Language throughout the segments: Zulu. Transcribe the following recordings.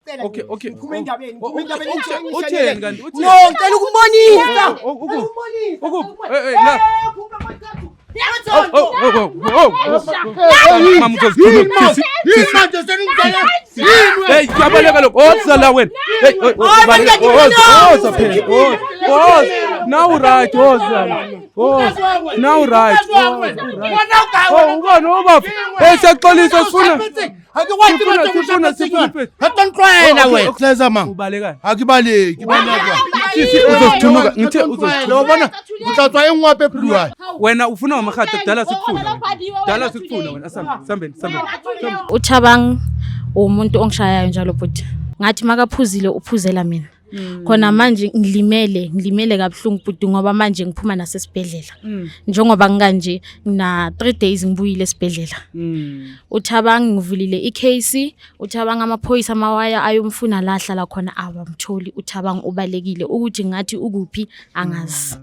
Ngiyacela. Okay. Ngiphuma endabeni. Oh, Ngiphuma endabeni. Utheni kanti? Utheni? No, ngicela ukumbonisa. Oh, ukuphi? Ngicela ukumbonisa. Ukuphi? Eh, eh, la. Eh, khupha amathathu. Oh, oh, oh, oh, oh. Mama uzozikhuluma. Sisi. Yini manje seningicela? Yini wena? Hey, kuyabaleka lokho. Woza la wena. Hey, oh, oh, Hayi, baleka. manje Woza, woza phela. Woza. Woza. Now right, woza. Woza. Now right. Oh, ubani ubaba? Hey, siyaxolisa sifuna. Sifuna, sifuna, Hatontlwela Okay, wena. Hleza mang. Ubaleka. Akibaleki baleka. Sisi uzosithunuka. Ngithe uzosithunuka. Wabona utlatswa engwape blue. Wena ufuna wamahata kudala sikufuna. Dala sikufuna wena. Asambe, sambeni, sambeni. uThabang umuntu ongishayayo njalo bhuti. Ngathi makaphuzile uphuzela mina. Khona manje ngilimele, ngilimele kabuhlungu bhuti ngoba manje ngiphuma nasesibhedlela. Njengoba ngikanje ngina 3 days ngibuyile esibhedlela. uThabang ngivulile icase, uThabang amaphoyisa amawaya ayomfuna la ahlala khona awamtholi. uThabang ubalekile ukuthi ngathi ukuphi angazi.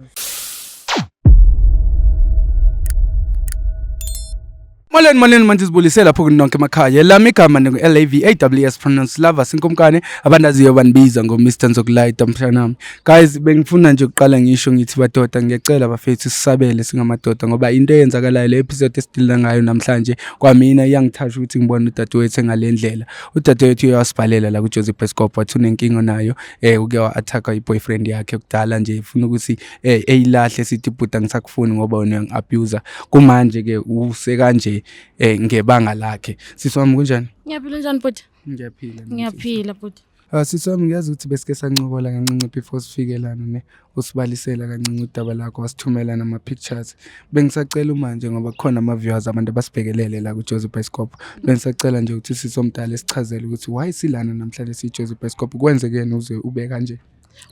Molweni molweni manje sibulise lapho kunonke emakhaya. Lami igama ningu L A V A W S pronounce lava sinkumkane abandaziyo bandibiza ngo Mr Nzokulayita mshanami. Guys bengifuna nje ukuqala ngisho ngithi badoda ngiyacela bafethu sisabele singamadoda ngoba into eyenzakalayo le episode esidila ngayo namhlanje kwamina iyangithatha ukuthi ngibone udadewethu engalendlela. Udadewethu uyasibhalela la ku Joseph Pescop wathi unenkinga nayo uke wa-attack i-boyfriend yakhe kudala nje ifuna ukuthi eyilahle sithi bhuti angisakufuni ngoba wena uyangi-abuser. Kumanje ke usekanje ngebanga lakhe. Sisi wami kunjani? Ngiyaphila njani bhuti? Ngiyaphila. Ngiyaphila bhuti. Sisi wami ngiyazi ukuthi besike sancokola kancinci before sifike lana ne usibalisela kancinci udaba lakho wasithumela nama pictures. Bengisacela manje ngoba kukhona ama viewers abantu abasibhekelele la ku Joseph Bioscope. Bengisacela nje ukuthi sisi omdala sichazele ukuthi why silana namhlanje si Joseph Bioscope kwenzekeni uze ube kanje.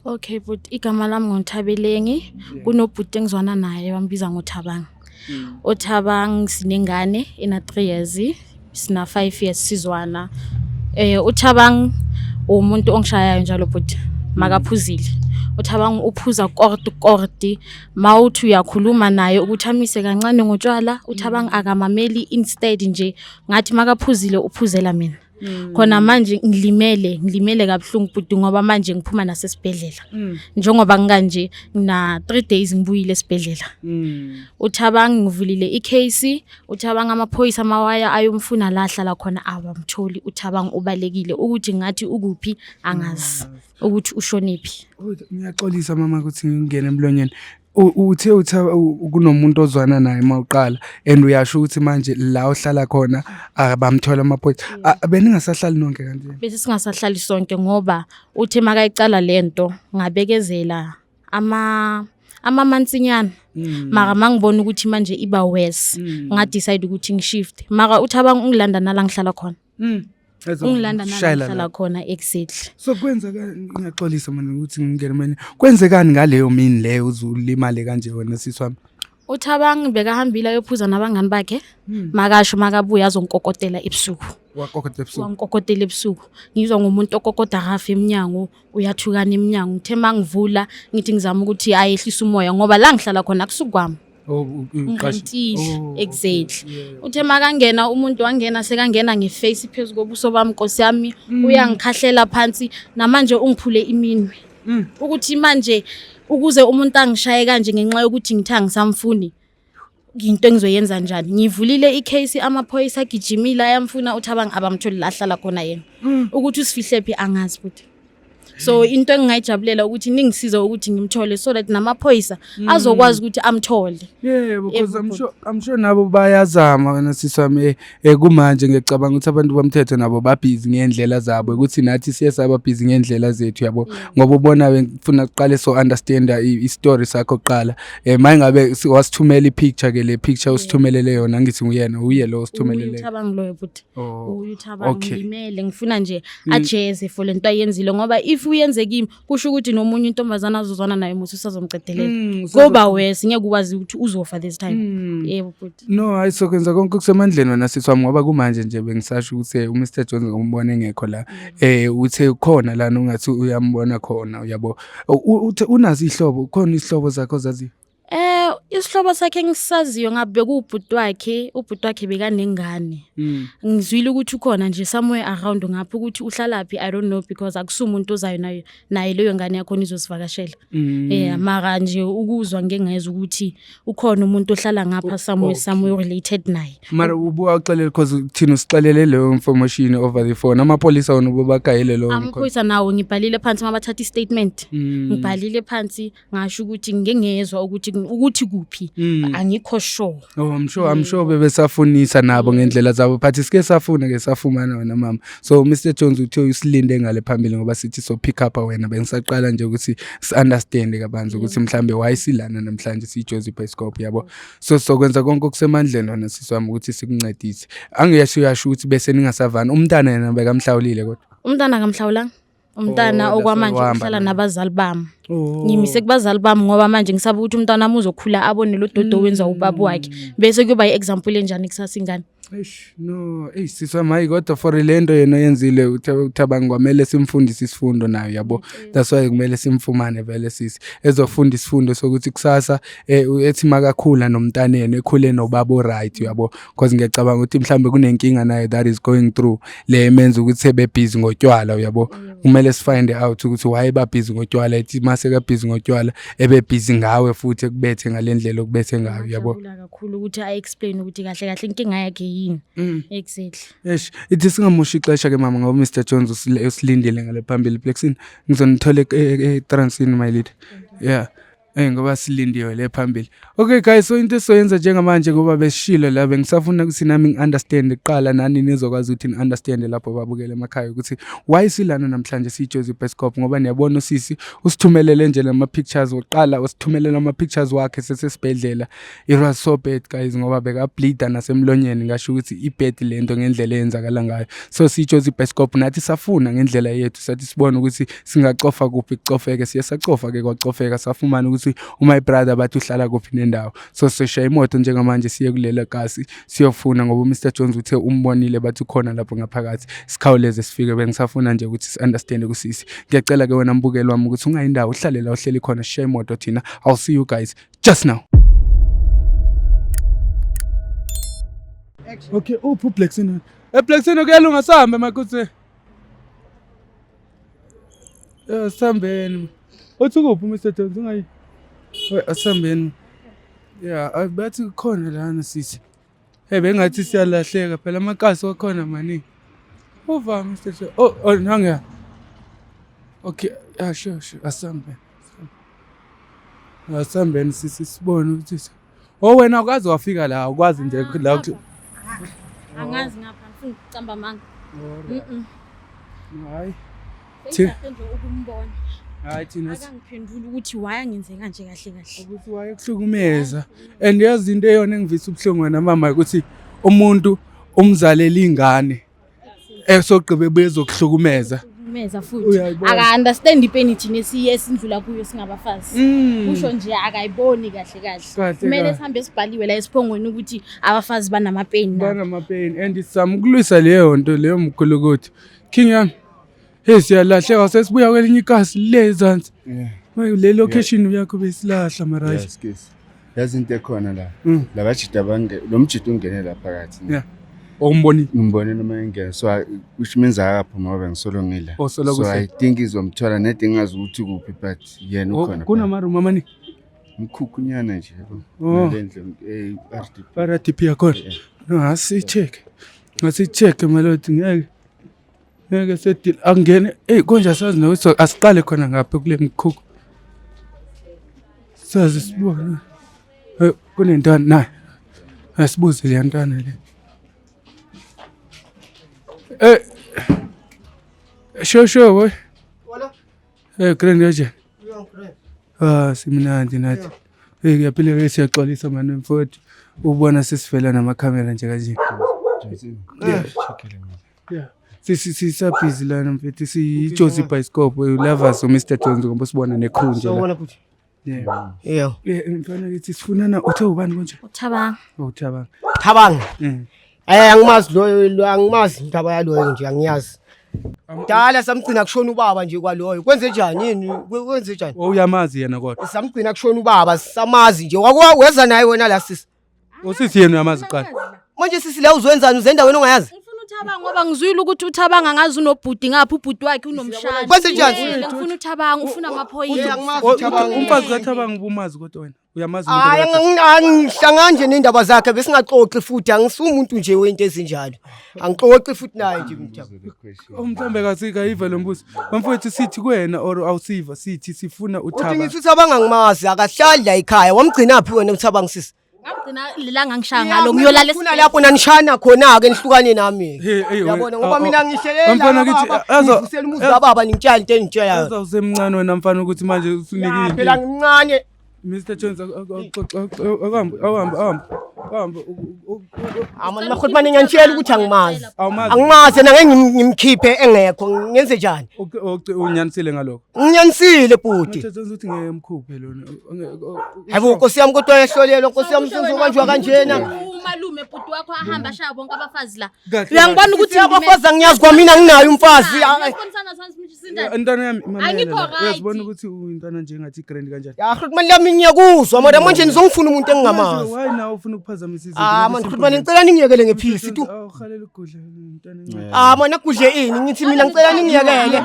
Okay bhuti, igama lami nguThabelengi. Kunobhuti engizwana naye bambiza ngoThabang. uThabang sinengane ena 3 years, sina 5 years sizwana. uThabang umuntu ongishayayo njalo bhuti makaphuzile. uThabang uphuza korti korti, mawuthi uyakhuluma naye ukuthi amise kancane ngotshwala, uThabang akamameli, instead nje ngathi makaphuzile uphuzela mina. Khona manje ngilimele, ngilimele kabuhlungu bhuti ngoba manje ngiphuma nasesibhedlela. Njengoba ngikanje ngina 3 days ngibuyile esibhedlela. uThabang ngivulile icase, uThabang amaphoyisa amawaya ayomfuna la ahlala khona awamtholi. uThabang ubalekile ukuthi ngathi ukuphi angazi ukuthi ushonephi. Ngiyaxolisa mama ukuthi ngingene emlonyeni. Uthe kunomuntu ozwana naye mawuqala and uyasho ukuthi manje la ohlala khona abamthola amaphoyisa. Beningasahlali nonke kanti? Bese singasahlali sonke ngoba uthe makayicala lento ngabekezela amamansinyana. Mara mangibona ukuthi manje iba worse nga decide ukuthi ngishift. Mara uThabang ungilanda nala ngihlala khona. Ungilanda nala Shayela ngihlala la. khona exactly. So kwenzeka ngiyaxolisa manje ukuthi ngingene manje. Kwenzekani ngaleyo mini leyo uzulimale kanje wena sisi wami? uThabang bekahambile ayophuza nabangani bakhe. Makasho makabuya azonkokotela ebusuku. Wakokotela ebusuku. Wankokotela ebusuku. Ngizwa ngumuntu okokoda hafu eminyango, uyathukana eminyango. Ngithe mangivula ngithi ngizama ukuthi ayehlise umoya ngoba la ngihlala khona akusukwami. Oh, uqashe. Ngintile, Oh, okay. exactly. Uthe makangena umuntu wangena sekangena ngeface phezu kobuso bami Nkosi yami, uyangikhahlela phansi namanje ungiphule iminwe. Ukuthi manje ukuze umuntu angishaye kanje ngenxa yokuthi ngithe angisamfuni, into engizoyenza njani? Ngivulile icase, amaphoyisa agijimile ayamfuna uThabang abamtholi la ahlala khona yena. Ukuthi usifihle phi angazi futhi. So into engingayijabulela ukuthi ningisize ukuthi ngimthole so that namaphoyisa azokwazi ukuthi amthole. Yebo, because Yebo, I'm sure nabo bayazama wena sisi wami, kumanje ngiyacabanga ukuthi abantu bomthetho nabo babhizi ngendlela zabo ukuthi nathi siye saba busy ngendlela zethu yabo. Ngoba ubona bengifuna uqale so understand i story sakho kuqala. Mayingabe wasithumela i picture ke le picture usithumelele yona ngithi nguyena uye lo osithumelele. Uye uThabang loyo futhi. Oh, Uye uThabang okay. ngimele ngifuna nje ajeze for lento ayenzile ngoba if uyenze kimi kusho ukuthi nomunye intombazana azozwana naye muthi usazomcedelela. Ngoba wes ngeke ukwazi ukuthi uzofa this time. Yebo futhi. No, hayi sokwenza konke kusemandleni wena sisi wami ngoba kumanje nje bengisasho ukuthi uMr Jones ngombona engekho la. Uthe ukhona lana ungathi uyambona khona uyabo. Uthe unazo ihlobo, khona isihlobo zakho zazi? Isihlobo sakhe engisaziyo ngabe bekuwubhuti wakhe, ubhuti wakhe bekanengane. Ngizwile ukuthi ukhona nje somewhere around ngapha, ukuthi uhlalaphi I don't know, because akusumuntu ozayo nayo naye leyo ngane yakhona izosivakashela. Yeah, mara nje ukuzwa ngike ngezwa ukuthi ukhona umuntu ohlala ngapha somewhere, somewhere related naye. Mara ubuwaxelele, because thina usixelele leyo information over the phone, amapolisa wona ubabagayele lowo mkhono? Amaphoyisa nawo ngibhalile phansi mabathatha i-statement. Ngibhalile phansi ngasho ukuthi ngike ngezwa ukuthi kuphi. Angikho sure. Oh, I'm sure bebesafunisa nabo ngendlela zabo, but sike safuna ke safumana wena mama. So Mr Jones uthe usilinde ngale phambili ngoba sithi so pick up wena. Bengisaqala nje ukuthi si-understand kabanzi ukuthi mhlambe why silana namhlanje siyiJozi Bioscope, yabo. So sokwenza konke okusemandleni wena sisi wami ukuthi sikuncedise. Angiyasho uyasho ukuthi bese ningasavani, umntana yena bekamhlawulile kodwa? Umntana akamhlawulanga. Umntana Oh, okwamanje that's why uhlala uhamba naye. nabazali bami. Oh. Ngimise kubazali bami ngoba manje ngisaba ukuthi umntwana wami uzokhula abone lo dodo wenza ubaba wakhe. Bese kuyoba i-example enjani kusasa ingane? Eish, no, eyi sisi wami, hayi kodwa for le nto yena yenzile uThabang kwamele simfundise isifundo nayo, yabo. That's why kumele simfumane vele sisi, ezofunda isifundo sokuthi kusasa ethi makakhula nomntaneni ekhule nobaba o-right, yabo, because ngiyacabanga ukuthi mhlambe kunenkinga naye that is going through le emenza ukuthi ebe busy ngotywala, uyabo. Kumele sifind out ukuthi why ba busy ngotywala, ethi mase ka busy ngotywala ebe busy ngawe futhi ekubethe ngale ndlela okubethe ngayo, yabo. Ngajabula kakhulu ukuthi a-explain ukuthi kahle kahle inkinga yakhe yini. Exactly. Eish, ithi singamoshi ixesha ke mama, ngoba Mr Jones usilindile ngale phambili. Blackson, ngizonithola e-transini, my leader. Yeah. Ngoba silindiwe le phambili. Okay guys, so into esizoyenza njengamanje, ngoba besishilo la, bengisafuna ukuthi nami ngi-understand kuqala, nani nizokwazi ukuthi ni-understand lapho babukele emakhaya ukuthi why silana namhlanje siyiJozi Bioscope, ngoba niyabona usisi usithumelele nje lama pictures wokuqala, usithumelele ama pictures wakhe sesesibhedlela. It was so bad guys, ngoba bekableeda nasemlonyeni, ngasho ukuthi ibad lento ngendlela eyenzakala ngayo. So siyiJozi Bioscope nathi safuna ngendlela yethu, sathi sibone ukuthi singacofa kuphi kucofeke. Siye sacofa ke, kwacofeka, safumana ukuthi my brother bathi uhlala kuphi nendawo. So sishaya imoto njengamanje siye kulela kasi siyofuna, ngoba uMr Jones uthe umbonile, bathi ukhona lapho ngaphakathi. Sikhawuleze sifike. Bengisafuna nje ukuthi si-understand kusisi. Ngiyacela ke wena mbukeli wami ukuthi ungayindawo, uhlale la uhleli khona, sishaye imoto thina. I'll see you guys just now. Okay, uphi uBlackson? EBlackson kuyalunga, sihambe makutse. Sihambeni. Uthi kuphi Mr Jones, ungayi? Hey, asihambeni. Yeah, bathi kukhona lana sisi. Hey, bengathi siyalahleka phela, amakasi wakhona maningi. Uva Mr Jones. Oh, nange. Okay, yeah, sure. Asihambe. Asihambeni sisi, sibone ukuthi. Oh, wena awukazi wafika la, awukwazi nje la ukuthi Angazi ngapha, ngifuna ukucamba amanga. Hayi. Sengijahe nje ukumbona. Hayi thina Akangiphenduli ukuthi why angenze kanje kahle kahle. Ukuthi wayekuhlukumeza, and yazi into eyona engivisa ubuhlungu wena mama ukuthi umuntu umzalela ingane esogqibe bezokuhlukumeza. Meza futhi. Uyayibona. Aka understand ipain thina esiye esindlula kuyo singabafazi. Kusho nje akayiboni kahle kahle. Kahle Kumele kahle. sihambe sibhaliwe la esiphongweni ukuthi abafazi banamapain nabo. Banama-pain and sizama ukulwisa leyo nto leyo, mkhulukuthi king yami. Hey, siyalahleka, sesibuya kwelinye ikasi le ezansi. Le location yakho besilahla maraji. Yes, yes. Yazi into ekhona la. Labajida bange lo mjida ungene la phakathi. Yeah. Awumbonile? Ngimbone noma engena, so which means akaphuma ngoba ngisolo ngila. Oh, solo So kuhle. I think izomthola nedi, ngingazi ukuthi kuphi, but yena Oh, ukhona. kunamarumu amaningi. Mkhukhunyana nje yabo. Oh. Nalendlu RDP. RDP yakhona. No, asicheck. Asicheck melody, ngeke. Ngeke sedil angene. Hey, konje asazi nokuthi asiqale khona ngapha kule mkhukhu. Sazi sibone. Hey, kunentwana naye. Asibuze le ntwana le. Sure boy. Wala. Hey, grand kanjani? Yeah, grand. Ah, simnandi nathi. Hey, kuyaphila ke, siyaxolisa mani mfowethu. Ubona sesivela namakhamera nje kanje. Yeah. Sisabhizi lana mfethu, siyiJozi Bioscope, lovers uMr Jones, ngoba sibona necrew nje la. Sawubona futhi. Yeah. Yeah. Yeah, mfana kithi sifunana, uthe ubani konje? Uthabang. Uthabang. Thabang. Mm. Angimazi loyo lo, angimazi indaba yaloyo nje, angiyazi. Dala samgcina kushona ubaba nje kwaloyo. Kwenze njani yini? Kwenze njani? Uyamazi yena kodwa. Samgcina kushona ubaba samazi nje. Weza naye wena la sisi. Usisi yena uyamazi kuqala. Manje sisi la uzwenzani uze endaweni ongayazi? Ngifuna uThabang ngoba ngizwile ukuthi uThabang angazi unobhuti ngapha ubhuti wakhe unomshado. Kwenze njani? Ngifuna uThabang ufuna amaphoyisa. Angimazi uThabang. Umfazi kaThabang ubumazi kodwa wena. Uyamazi umuntu Hayi kaThabang? angihlangani nje nendaba zakhe besingaxoxi futhi angisumuntu nje wento ezinjalo. Angixoxi futhi naye nje mthabo. Oh, mhlambe kasikayiva lo mbuzo. Bamfowethu sithi kuwena or awusiva sithi sifuna Uthi uThabang. ngithi uThabang angimazi akahlali la ekhaya. Wamgcina phi wena uThabang sisi? Ngamgcina lelanga ngishaya ngalo ngiyolala Ufuna lapho nanishana khona ke nihlukane nami. Hey, hey, Yabona wena, ngoba oh, mina oh. ngihlelela Mfana kithi, ngivusela umuzi kababa ningitshela into engitshelayo. Yaza usemncane wena mfana ukuthi manje usunike Phela into. ngimncane. Mr Jones awuhambe awuhambe awuhambe. Awuhambe Amani makhulumane ngiyanitshela ukuthi angimazi. Awumazi. Angimazi yena ngeke ngimkhiphe engekho ngenze njani? Unyanisile ngalokho. Nginyanisile bhuti. Mr Jones uthi ngeke emkhuphe lona. Hayibo Nkosi yami kodwa uyahlolelwa Nkosi yami usuzobanjwa kanjena. Umalume bhuti wakho ahamba ashaya bonke abafazi la. Kahle, Uyangibona ukuthi Abafazi angiyazi kwamina nginayo umfazi. Intwana yami mamela Angikho la. right. Uyazibona ukuthi uyintwana nje ngathi grand kanjani. Ya Khulumani lami ngiyakuzwa mara manje nizongifuna umuntu engingamazi. Why nawe ufuna ukuphazamisa izinto? Ah man Khulumani ngicela ningiyekele ngephisi tu. Awuhalela ukudla intwana encane. Ah man akudle ini ngithi mina ngicela ningiyekele.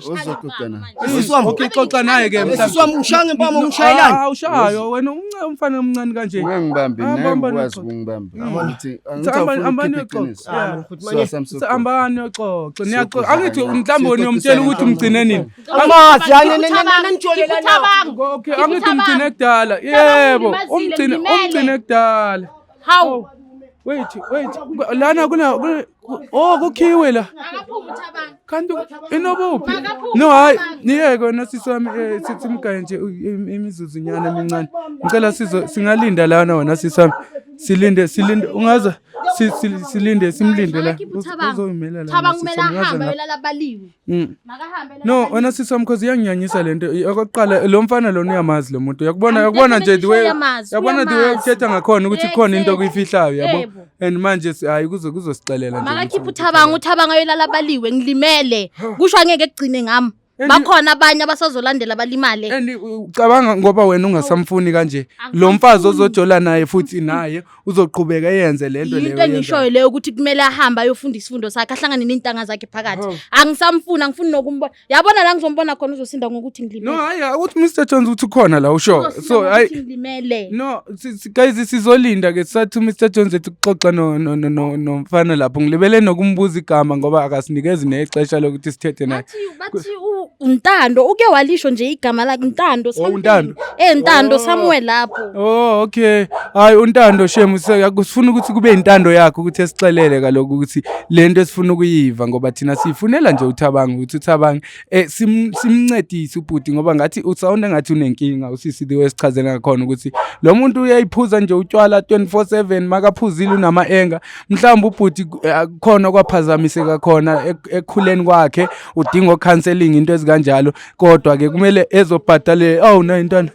Uzoxoxa Sisi wami. Okay, xoxa naye ke Sisi wami ngishaya ngempama ngishayelani? Ah, awushayo wena umncane umfana omncane kanje. Ungangibambi Ah, naye bamba ngikwazi noxoxa. ukungibamba. Ngithi Hamba- hambani angithi niyoxoxa. iqiniso. Yeah. Hambani niyoxoxa. Niyaxoxa. Angithi mhlawumbe wena uyomtshela ukuthi umgcine nini. Amazi nanitsholelana. Okay, angithi umgcine kudala. Yebo, umgcine umgcine kudala. Hawu. Wait, wait. Lana kuna oh kukhiwe la. Akaphumi uThabang. Kanti inobuphi? Makaphumi No hayi, uThabang. niyeke wena sisi wami sithi mgaye nje imizuzunyana emincane. Ngicela sizo singalinda lana wena sisi wami. Silinde silinde ungaza silinde simlinde la. Makakhiphe uThabang. Uzoyimela la. Thabang wena sisi kumele wami, ungaze ahambe nga- ayolala baliwe. Makahambe ayolala No, baliwe. wena sisi wami cause iyanginyanyisa lento. Okokuqala lo mfana lona uyamazi lo muntu. Uyakubona uyakubona nje the way Uyamazi, uyabona the way uyamazi. ukuthetha ngakhona ukuthi khona into Exactly. okuyifihlayo yabo. Yebo. And manje hayi kuzo kuzosixelela nje. Makakhiphe uThabang, uThabang ayolala baliwe ngilimele. Kusho angeke kugcine ngami. Bakhona abanye abasazolandela balimale. And ucabanga ngoba wena ungasamfuni kanje lo mfazi ozojola naye futhi naye uzoqhubeka eyenze lento leyo. Into engishoyo leyo ukuthi kumele ahambe ayofunda isifundo sakhe ahlangane nentanga zakhe phakathi. Angisamfuni, angifuni nokumbona. Yabona la ngizombona khona uzosinda ngokuthi No ngilimele. hayi ukuthi Mr Jones uthi ukhona la usho. Uzosinda So hayi ngokuthi ngilimele. No, guys sizolinda ke sathi Mr Jones ethi kuxoxa no no no no nomfana lapho ngilibele nokumbuza igama ngoba akasinikezi nexesha lokuthi sithethe naye. Bathi uNtando uke walisho nje igama lakhe Ntando something. uNtando? Ntando Oh. somewhere lapho. Oh okay. Hayi uNtando shame sifuna ukuthi kube intando yakho ukuthi esixelele kaloku ukuthi lento esifuna ukuyiva ngoba thina siyifunela nje uThabang ukuthi uThabang simncedise ubhuti ngoba ngathi usound ngathi unenkinga usisi the way sichazela ngakhona ukuthi lo muntu uyayiphuza nje utshwala 24/7 makaphuzile unama enga mhlawumbe ubhuti khona kwaphazamiseka khona ekukhuleni kwakhe udinga counseling into ezikanjalo kodwa ke kumele ezobhadale oh na intwana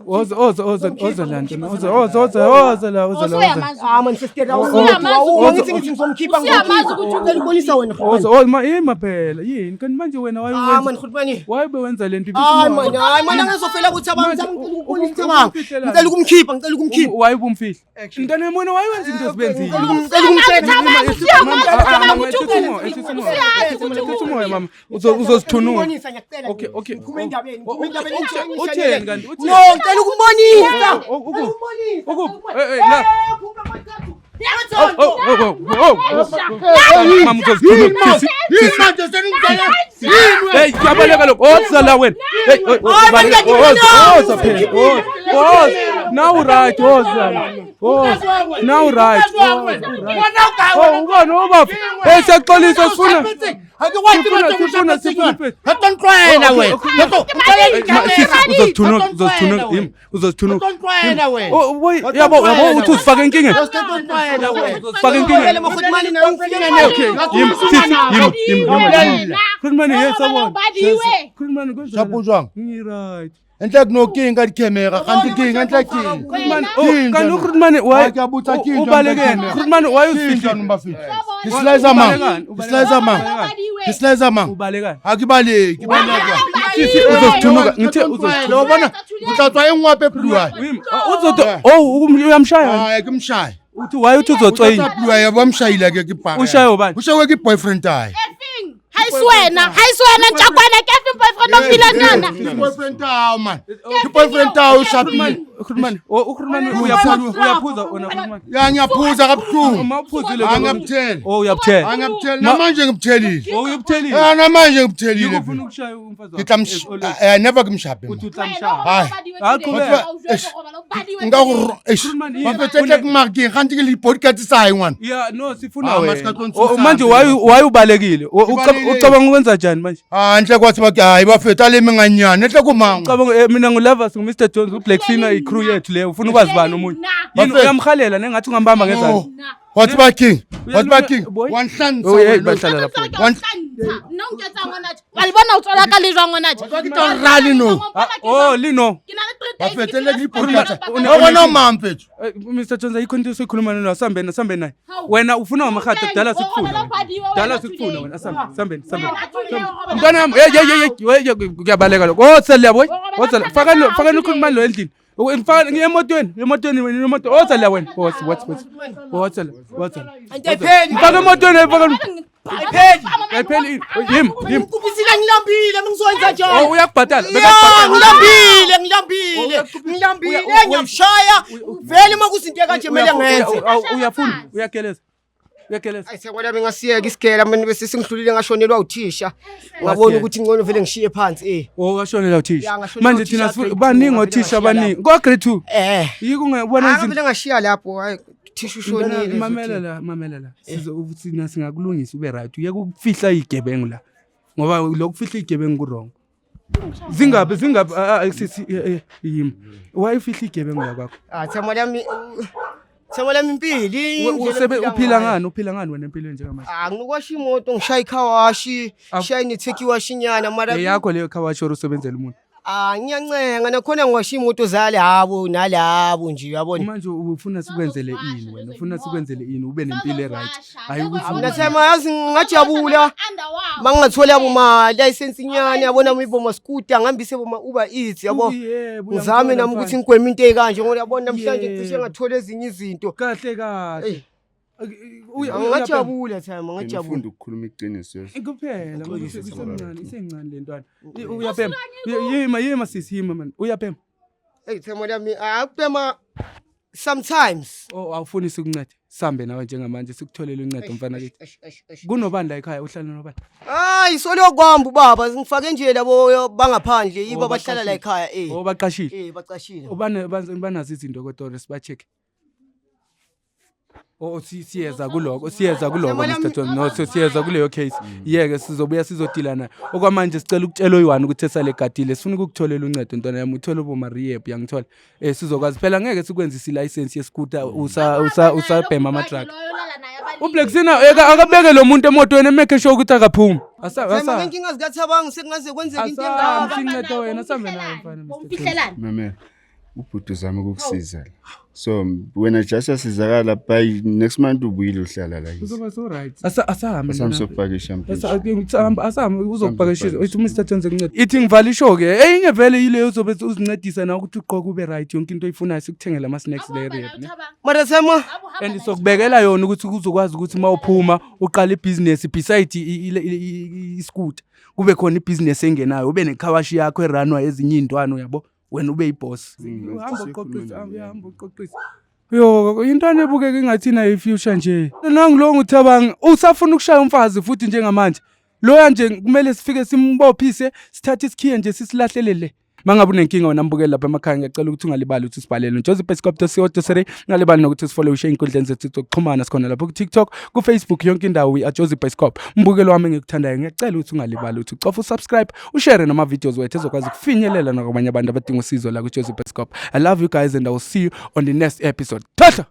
Oza oza oza oza la ntwana oza oza oza oza la oza la oza Usuyamazi. Ah man sister Usuyamazi ngithi ngithi ngizomkhipha Usuyamazi ukuthi ngicela ukubonisa wena oza oza ma yima phela yini kanti manje wena Ah wayewenza man Khulumani. wayebewenza lento Hayi man hayi man angizofela ukuthi abantu ngicela ukubonisa Thabang. Ngicela ukumkhipha ngicela ukumkhipha. wayebumfihla ntwana yami wena wayewenza into zibenzile Ngicela umoya mama uzozithununa ukubonisa ngiyacela. Okay, okay. Ngiphuma endabeni ngiphuma endabeni. Utheni kanti utheni No ngicela ukumbonisa. Ukuphi ukuphi eh la Oh oh oh oh mama uzozithununa sisi Yini manje seningitshela? Yini wena? Hey, kuyabaleka lokho. Oza la wena. Hey, oza, oza phela. Oza. Now right, oza. Oza. Now right. Oh, ubona ubaba. Hey, siyaxolisa sifuna. Sifuna sifuna Hatontlwela wena. Uzozithununa, uzozithununa. Yimi, uzozithununa. Hatontlwela wena. Oh, boy, yabo, yabo uthi uzifake enkingeni. Hatontlwela wena. Uzifake enkingeni. Okay, yimi, sisi, yimi, yimi, yimi. Khulumani, yes, sawubona. Baliwe. Khulumani, kunjani? Siyabuzwa. Ngi-right. Enhle kunoking ka di-camera kanti king enhle king. Grootman, oh, kanti uGrootman why Hayi, kuyabutha king, ubalekeni? John. Grootman why King uzifihlile? John bafethu. Ngislice mang. Ngislice mang. Ngislice mang. Ubalekani? Akibaleki, baleka. Sisi uzozithunuka, ngithe uzozithunuka. Ubona uthathwa engwape blue eye. Wim, uzothi oh uyamshaya. Hayi kumshaya. Uthi why uthi uzotswayini? Uthatha blue eye bamshayile ke kibhaka. Ushaye ubani? Ushaye ke boyfriend ayi. Hayi siwena, hayi siwena Ntsakwana ke fe boyfriend o phila nana. Boyfriend awu man. Boyfriend awu ushapile. Grootman, oh uGrootman uyaphuza, uyaphuza wena Grootman. Ya ngiyaphuza kabuhlungu. Uma uphuzile Angiyamthela. Oh uyabuthela. Angiyamthela namanje ngibuthelile. Oh uyabuthelile. Eh namanje ngibuthelile. Ufuna ukushaya umfazi wakho. Ngitla eh never kumshape. Uthi utlamshaya. Hayi. Aqhubeka. Nga eish. Grootman, yini? Bafethu enhle kumarking kanti ke le podcast sayi ngwana. Yeah, no sifuna Ah, wena. masikhathi Oh, manje why ubalekile? Ngibalekile. Ucabanga ukwenza njani manje? Ah enhle kwathi bathi hayi bafethu alemi nganyana enhle kumanga. Ucabanga mina nguLovers nguMr Jones uBlack Sina i-crew yethu leyo. Ufuna ukwazi bani omunye? Yini Bafethu. uyamhalela nengathi ungambamba ngezandla. Wathi ba king. Wathi ba Uyaluma- king. boy. Wanhlanhla. Oh, hey, bahlala lapho. Nna o nketsa ngwana tje. Wa le bona o tswela ka le jwang ngwana tje? Wa ke tla rally no. Ah, oh lino. Ke na le 3 days. Bafethu enhle ke podcast. Une- Ubona mama mfethu. Mr Jones ayikho into esikhuluma nayo asambeni asambeni naye. Wena ufuna wamahata kudala sikufuna. wena. Dala sikufuna wena asambe sambeni sambeni. Mntwana wami hey hey hey hey kuyabaleka lokho. Oh sel boy. Oh sel fakani fakani ukhuluma lo endlini. Mfana ngiye emotweni, emotweni wena emoto. Oh sel wena. Oh what what. Oh sel what sel. Anti ayipheli. Mfaka emotweni mfaka. Ayipheli. Ayipheli yim yim. Ngikubisile ngilambile ngizoyenza Oh njani? uyakubhatala. Ya, Bekakubhatala. ngilambile ngilambile ngilambile ngiyamshaya vele uma kuzinto kanje kumele ngenze. Uyafuna uyageleza. Uyageleza. Ayi sekwala bengasiyeka isigela mina bese sengidlulile ngashonelwa uthisha. Ngabona ukuthi ngcono vele ngishiye phansi eh. Oh washonela uthisha. Ya, ngashonelwa Manje uthisha thina grade two, baningi ngavele othisha ngashiya baningi. Kwa grade 2. Eh. Yiko ungabona Ah izinto vele ngashiya lapho hayi uthisha ushonile. Mamela la, mamela la. Sizo thina singakulungisa ube right. Uyeke ukufihla igebengu la. Ngoba lokufihla igebengu ku wrong. Zingabe zingabe sisi yimi. Why ufihla igebengu la kwakho? Ah thema lami thema lami impili. Usebe uphila ngani? Uphila ngani wena empilweni njengamanje? Ah nginokwasha imoto ngishaya ikhawashi, Ah. shaya netheki washinyana mara Eyakho leyo khawashi usebenzela umuntu. Ah ngiyancenga nakhona ngiwasha imoto zale habo nalabo nje uyabona. Manje ufuna sikwenzele ini wena? Ufuna sikwenzele ini ube nempilo e right? Hayi ukuthi Mina thema yazi ngingajabula mangingathola boma license inyane yabona miboma scooter ngihambise boma Uber Eats yabo. Yebo, Ngizame uyangithola nami ukuthi mfana. ngigweme into ekanje ngoba yabona namhlanje Yebo. ngicishe ngathola ezinye izinto. Kahle kahle. Ey. Ngingajabula thema ngingajabula. Ngifunda ukukhuluma iqiniso. Kuphela ngoba isemncane isencane le ntwana. Uyaphema. Yima yima sisi yima man. Uyaphema. Hey thema lami akubhema sometimes. Oh awufuni sikuncede. Sambe nawe njengamanje sikutholele uncedo mfana kithi. Kunobani la ekhaya uhlala nobani? Hayi solo kwami ubaba ngifake nje labo bangaphandle yibo Oh, abahlala la ekhaya eh. Oh baqashile. Eh bacashile. Ubane banazo izinto kodwa siba-check. Oh siyeza kuloko siyeza kuloko Mr John no siyeza kuleyo case yeke sizobuya sizodila nayo okwamanje sicela ukutshela oyi-one ukuthi esale gadile sifuna ukukutholela uncedo ntwana yami uthole uboma rehab yangithola sizokwazi phela ngeke sikwenzise ilayisensi yeskuta usabhema ama-drug uBlack Sina akabeke lo muntu emotweni emeke sure ukuthi akaphumi Thema ngenkinga zikaThabang sekungaze kwenzeka into engaka. Sincede wena sambe naye mfana Mr. Jones. Umfihlelani? Mamela. Ubhuti uzama ukukusiza la. So wena just asizakala by next month ubuyile uhlala la. kithi. Uzoba so right asahambe Asambe mntwana. sokupakisha mfethu. Asahambe uzokupakishisa uthi uMr Jones ekunceda ithi ngivala ishow ke eyinye vele yileyo uzobe uzincedisa nawe ukuthi ugqoke ube right yonke into oyifunayo sikuthengele ama-snacks le rehab ne Mara thema and sokubekela yona ukuthi uzokwazi ukuthi uma uphuma uqale ibhizinesi beside iscooter kube khona ibhizinesi engenayo ube nekhawashi yakho eranwa ezinye iy'ntwana uyabo wena ube yibhosi uhamba uqoqisa uyahamba uqoqisa yo intwana ebukeka ingathi inayo i-future nje nangulo nguthabanga usafuna ukushaya umfazi futhi njengamanje loya nje kumele sifike simbophise sithathe isikhiye nje sisilahlele le mangabe unenkinga wena mbukeli lapha emakhaya ngiyacela ukuthi ungalibali ukuthi usibhalele joseph.co.za ungalibali nokuthi sifollowishe ey'nkundleni zethu zokuxhumana sikhona lapho ku-tiktok ku-facebook yonke indawo we are Joseph Bioscope mbukelo wami engikuthandayo ngiyacela ukuthi ungalibali ukuthi ucofe usubscribe ushare nama-videos wethu ezokwazi ukufinyelela nakwabanye abantu abadinga usizo la ku-Joseph Bioscope. I love you guys and I will see you on the next episode. Thatha.